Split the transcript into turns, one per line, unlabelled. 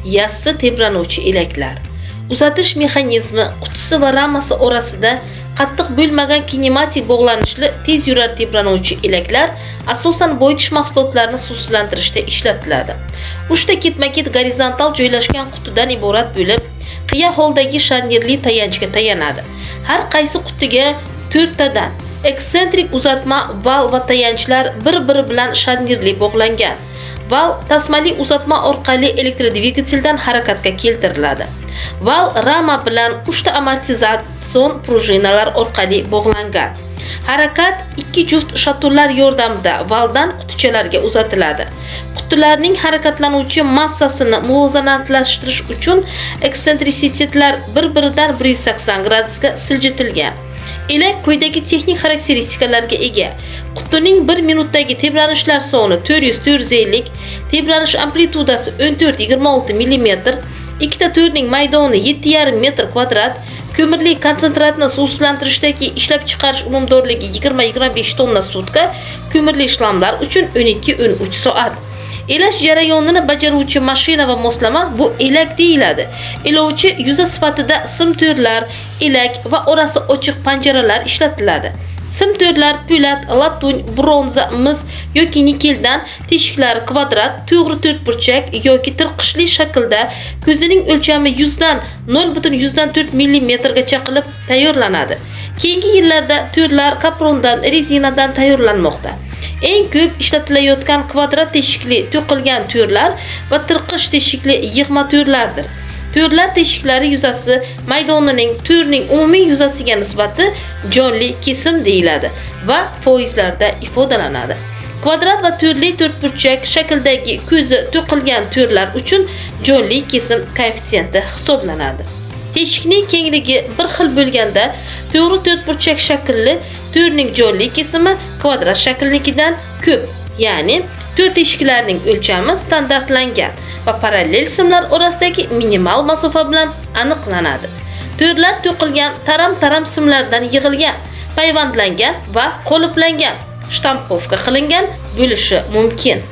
Yassi tebranuvchi elaklar. Uzatish mexanizmi qutisi va ramasi orasida qattiq bo'lmagan kinematik bog'lanishli tez yurar tebranuvchi elaklar asosan boyitish mahsulotlarini suvsizlantirishda ishlatiladi. Uchta ketma-ket gorizontal joylashgan qutidan iborat bo'lib, qiya holdagi sharnirli tayanchga tayanadi. Har qaysi qutiga to'rttadan eksentrik uzatma val va tayanchlar bir-biri bilan sharnirli bog'langan. Val tasmali uzatma orqali elektrodvigateldan harakatga keltiriladi. Val rama bilan uchta amortizatsion prujinalar orqali bog'langan. Harakat ikki juft shatullar yordamida valdan qutichalarga uzatiladi. Qutilarning harakatlanuvchi massasini muvozanatlashtirish uchun eksentrisitetlar bir-biridan 180 gradusga siljitilgan. Elak quyidagi texnik xarakteristikalarga ega. Qutining 1 minutdagi tebranishlar soni 400-450, tebranish amplitudasi 14-26 mm, ikkita to'rning maydoni 7,5 metr kvadrat, ko'mirli konsentratni suvsizlantirishdagi ishlab chiqarish unumdorligi 20-25 tonna sutka, ko'mirli shlamlar uchun 12-13 soat. Elash jarayonini bajaruvchi mashina va moslama bu elak deyiladi. Elovchi yuza sifatida sim to'rlar, elak va orasi ochiq panjaralar ishlatiladi. Sim to'rlar po'lat, latun, bronza, mis yoki nikeldan, teshiklari kvadrat, to'g'ri to'rtburchak yoki tirqishli shaklda, ko'zining o'lchami 100 dan 0,4 millimetrgacha qilib tayyorlanadi. Keyingi yillarda to'rlar kaprondan, rezinadan tayyorlanmoqda. Eng ko'p ishlatilayotgan kvadrat teshikli to'qilgan to'rlar va tirqish teshikli yig'ma to'rlardir. To'rlar teshiklari yuzasi maydonining to'rning umumiy yuzasiga nisbati jonli kesim deyiladi va foizlarda ifodalanadi. Kvadrat va to'rli to'rtburchak shakldagi ko'zi to'qilgan to'rlar uchun jonli kesim koeffitsiyenti hisoblanadi. Teshikning kengligi bir xil bo'lganda to'g'ri to'rtburchak shaklli to'rning jonli kesimi kvadrat shaklnikidan ko'p, ya'ni to'rt teshiklarning o'lchami standartlangan va parallel simlar orasidagi minimal masofa bilan aniqlanadi. To'rlar to'qilgan taram-taram simlardan yig'ilgan, payvandlangan va qoliplangan, shtampovka qilingan bo'lishi mumkin.